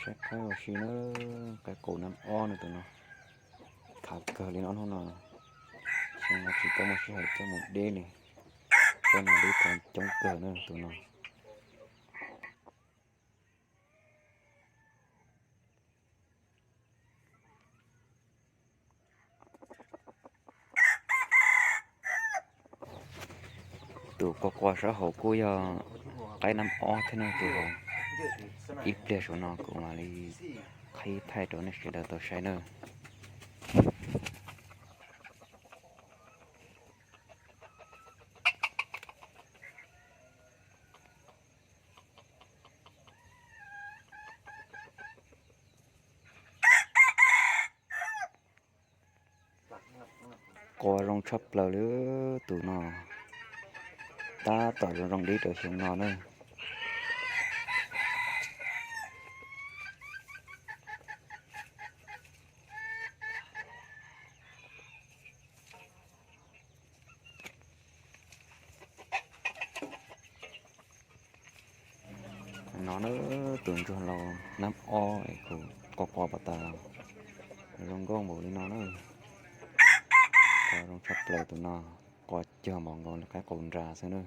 Saib qaib ua si na, qaib qus nab ob na tus no. Khav kawg li no hnub no, xyoo no tsis tau muaj sij hawm coj mus deb li. Cov no deb tau coob kawg na tus no. Tus qua qua sab hauv kuj yog qaib nab ob thiab na tus hauv. Ib pliag saum no kuv mam li qhib thaij rau nej sawv daws tau saib na. Qua zoo tshaj plaws li tus no, tab tom zoo zoo dib rau xyoo no na. No na, tus ntsuag laus nab ob es kuv qua qua pas tas los zoo nkauj npaum li no na. Qua zoo tshaj plaws tus no, qua cog npaum nkaus li qaib qus nras xwb na.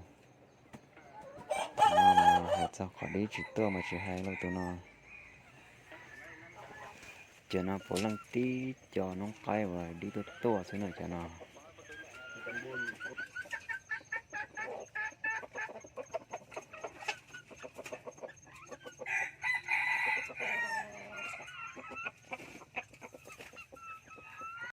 Tus no mas hais txog qhov dib tsis tuaj mas tsis hais lauj tus no. Cov no puav leej tib co noob qaib uas dib tuaj tuaj xwb na cov no.